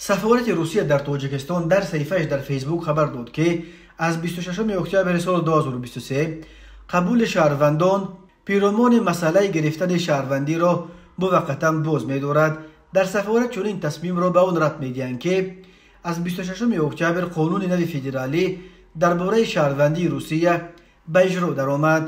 Сафорати Русия дар Тоҷикистон дар саҳифааш дар Фейсбук хабар дод, ки аз 26 октябри соли 2023 қабули шаҳрвандон пиромони масъалаи гирифтани шаҳрвандиро муваққатан боз медорад. Дар сафорат чунин тасмимро ба он рабт медиҳанд, ки аз 26 октябр қонуни нави федералӣ дар бораи шаҳрвандии Русия ба иҷро даромад.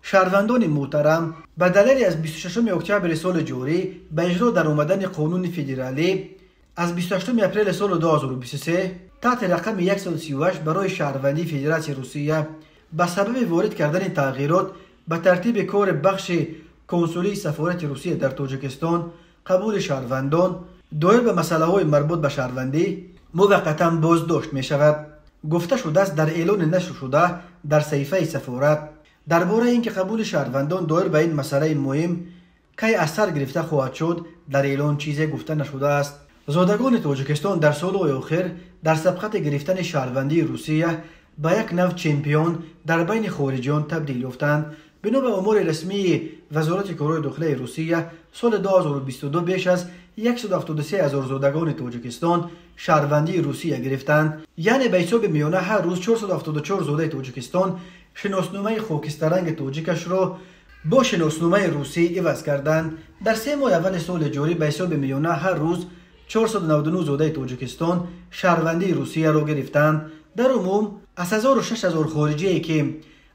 Шаҳрвандони муҳтарам, ба далели аз 26 октябри соли ҷорӣ ба иҷро даромадани қонуни федералӣ аз 28 апрели соли 2023 таҳти рақами 138 барои шаҳрвандии Федератсияи Русия ба сабаби ворид кардани тағйирот ба тартиби кори бахши консулии сафорати Русия дар Тоҷикистон қабули шаҳрвандон доир ба масъалаҳои марбут ба шаҳрвандӣ муваққатан боздошт мешавад. Гуфта шудааст дар эълони нашршуда дар саҳифаи сафорат. Дар бораи ин ки қабули шаҳрвандон доир ба ин масъалаи муҳим кай аз сар гирифта хоҳад шуд, дар эълон чизе гуфта нашудааст. Зодагони Тоҷикистон дар солҳои охир дар сабқати гирифтани шаҳрвандии Русия ба як нав чемпион дар байни хориҷиён табдил ёфтанд. Бино ба омори расмии Вазорати корҳои дохилаи Русия, соли 2022 беш аз 173 ҳазор зодагони Тоҷикистон шаҳрвандии Русия гирифтанд. Яъне ба ҳисоби миёна ҳар рӯз 474 зодаи Тоҷикистон шиносномаи хокистаранги тоҷикашро бо шиносномаи русӣ иваз карданд. Дар 3 моҳи аввали соли ҷорӣ ба ҳисоби миёна ҳар рӯз 499 зодаи Тоҷикистон шаҳрвандии Русияро гирифтанд. Дар умум аз 1006 000 хориҷие, ки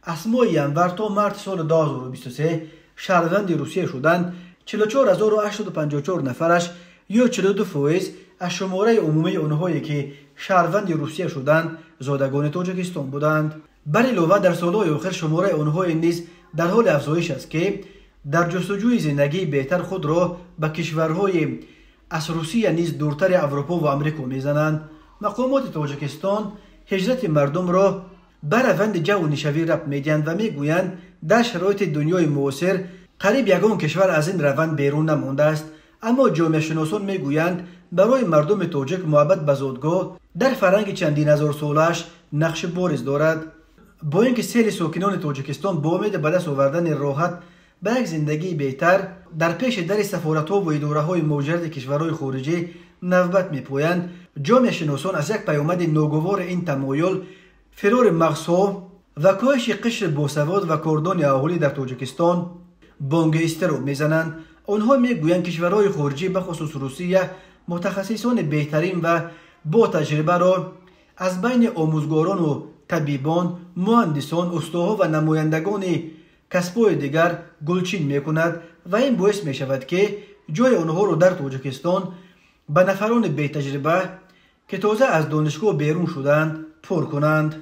аз моҳи январ то марти соли 2023 шаҳрванди Русия шуданд, 44 854 нафараш ё 42% аз шумораи умумии онҳое, ки шаҳрванди Русия шуданд, зодагони Тоҷикистон буданд. Бар илова, дар солҳои охир шумораи онҳое низ дар ҳоли афзоиш аст, ки дар ҷустуҷӯи зиндагии беҳтар худро ба кишварҳои аз Русия низ дуртари Аврупо ва Амрико мезананд. Мақомоти Тоҷикистон ҳиҷрати мардумро ба раванди ҷаву нишавӣ рабт медиҳанд ва мегӯянд, дар шароити дунёи муосир қариб ягон кишвар аз ин раванд берун намондааст. Аммо ҷомеашиносон мегӯянд, барои мардуми тоҷик муҳаббат ба зодгоҳ дар фарҳанги чандин ҳазорсолааш нақши бориз дорад. Бо ин ки сели сокинони Тоҷикистон бо умеди ба даст овардани роҳат ба як зиндагии беҳтар дар пеши дари сафоратҳо ва идораҳои муҳоҷирати кишварҳои хориҷӣ навбат мепоянд, ҷомеашиносон аз як паёмади ногувори ин тамоюл, фирори мағзҳо ва коҳиши қишри босавод ва кордони аҳолӣ дар Тоҷикистон, бонги изтироб мезананд. Онҳо мегӯянд, кишварҳои хориҷӣ, бахусус Русия, мутахассисони беҳтарин ва бо таҷрибаро аз байни омӯзгорону табибон, муҳандисон, устоҳо ва намояндагони касбҳои дигар гулчин мекунад ва ин боис мешавад, ки ҷои онҳоро дар Тоҷикистон ба нафарони бетаҷриба, ки тоза аз донишгоҳ берун шудаанд, пур кунанд.